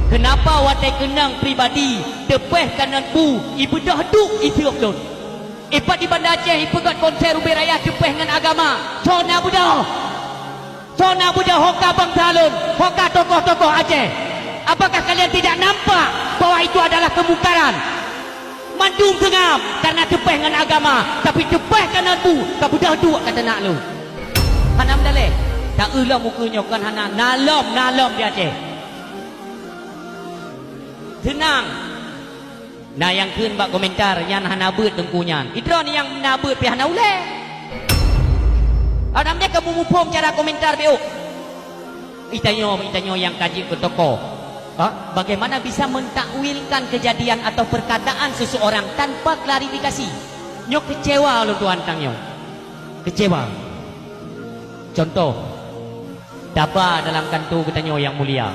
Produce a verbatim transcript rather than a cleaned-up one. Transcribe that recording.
Keunapa watée keunong pribadi teupeh kanan bu ibeudoh duek iseuk lôn? Ipat di Banda Aceh ipeugét konser ubé raya teupeh ngon agama. Soe na beudoh? Soe na beudoh hoka bansa lôn, hoka tokoh-tokoh Aceh? Apakah kalian tidak nampak bahwa itu adalah kemungkaran? Mandum seungab karena teupeh ngon agama, tapi teupeh kanan bu ka beudoh duek ka teunak lôn. Hana meudaleh, ta-eu lom ukeue nyoe kon hana, na lom, na lom di Aceh. Seunang. Na nyang kheun bak komentar, "Nyan hana beuet teungku nyan." Idroe nyang na beuet pih hana ulée. Adam nyan kamu muphom cara komentar beuk. Itanyoe, itanyoe nyang ka jeuet keu tokoh. Ha? Bagaimana bisa mentakwilkan kejadian atau perkataan seseorang tanpa klarifikasi? Nyoe kecewa lôn tuan tang nyoe. Kecewa. Contoh, daba dalam kanto geutanyoe nyang mulia.